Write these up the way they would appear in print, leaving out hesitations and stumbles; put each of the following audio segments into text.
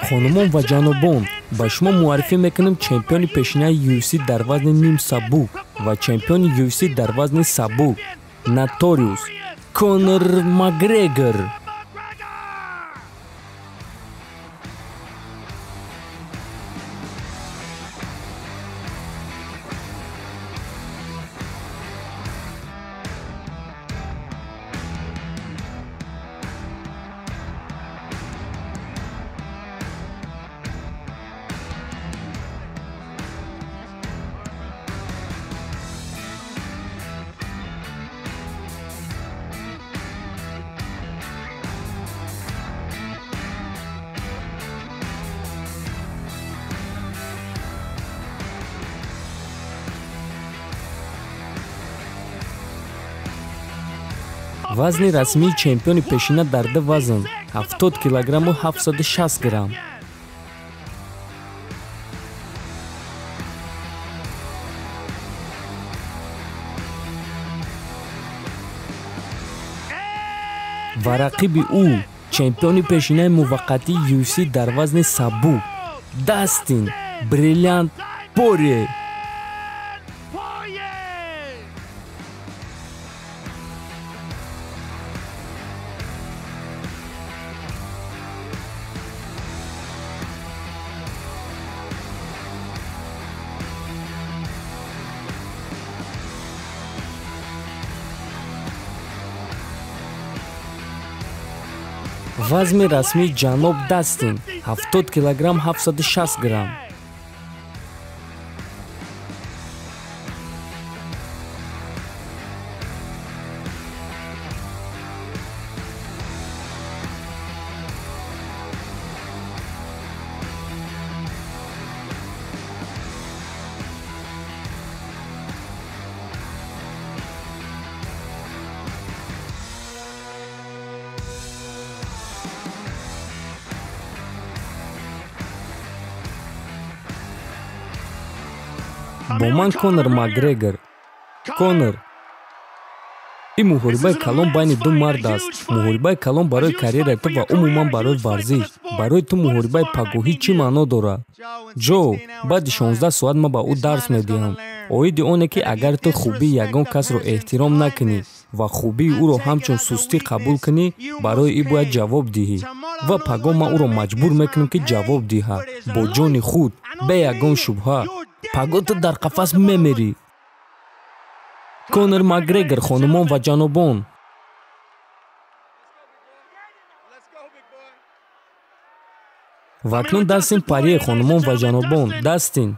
Хонумон ва ҷанобон, ба шумо муаррифӣ мекунем чемпиони пешинаи UFC дар вазни нимсабук ва чемпиони UFC дар вазни сабук Notorious Конор Макгрегор. Вазни расмии чемпиони пешина дар ду вазн 70 килограмму 760 грамм. Ва рақиби ӯ чемпиони пешинаи муваққатии UFC дар вазни сабук Дастин Бриллиант Порье. Вазми расмии ҷаноб Дастин 70 килограмм 760 грамм. Бо ман Конор Макгрегор. Конор, ин муҳорибаи калон байни ду мард аст. Муҳорибаи калон барои карьераи ту ва умуман барои варзиш. Барои ту муҳорибаи пагоҳӣ чӣ маъно дорад? Ҷо, баъди 16 соат ман ба ӯ дарс медиҳам. Оиди оне ки агар ту хубии ягон касро эҳтиром накунӣ ва хубии ӯро ҳамчун сустӣ қабул кунӣ, барои ин бояд ҷавоб диҳӣ. Ва пагоҳ ман ӯро маҷбур мекунам ки ҷавоб диҳад бо ҷони худ, бе ягон шубҳа. Пагоҳ ту дар қафас мемирӣ. Конор Макгрегор, хонумон ва ҷанобон. Ва акнун Дастин Порье, хонумон ва ҷанобон. Дастин,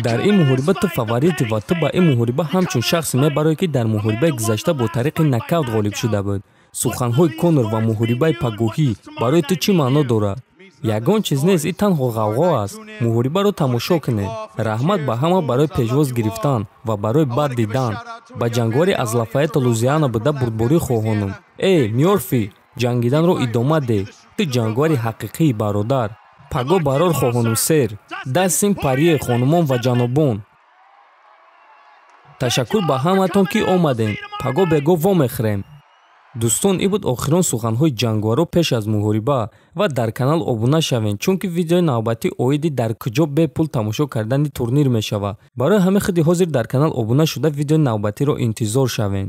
дар ин муҳориба ту фаворитӣ ва ту ба ин муҳориба ҳамчун шахсе мебароӣ ки дар муҳорибаи гузашта бо тариқи нокаут ғолиб шуда буд. Суханҳои Конор ва муҳорибаи пагоҳӣ барои ту чӣ маъно дорад? Ягон чиз нест, ин танҳо ғавғо аст. Муҳорибаро тамошо кунед. Раҳмат ба ҳама барои пешвоз гирифтан ва барои бад дидан. Ба ҷанговари аз Лафайета Лузиана буда бурдборӣ хоҳонам. Эй, Мёрфи, ҷангиданро идома деҳ. Ту ҷанговари ҳақиқии бародар. Пагоҳ барор хоҳонам, сер. Дастин Порье, хонумон ва ҷанобон. Ташаккур ба ҳаматон ки омадем. Пагоҳ бегоҳ вомехӯрем. Дӯстон, ин буд охирон суханҳои ҷанговаро пеш аз муҳориба ва дар канал обуна шавед, чунки видеои навбатӣ оиди дар куҷо бепул тамошо кардани турнир мешавад. Барои ҳамин худи ҳозир дар канал обуна шуда видеои навбатиро интизор шавед.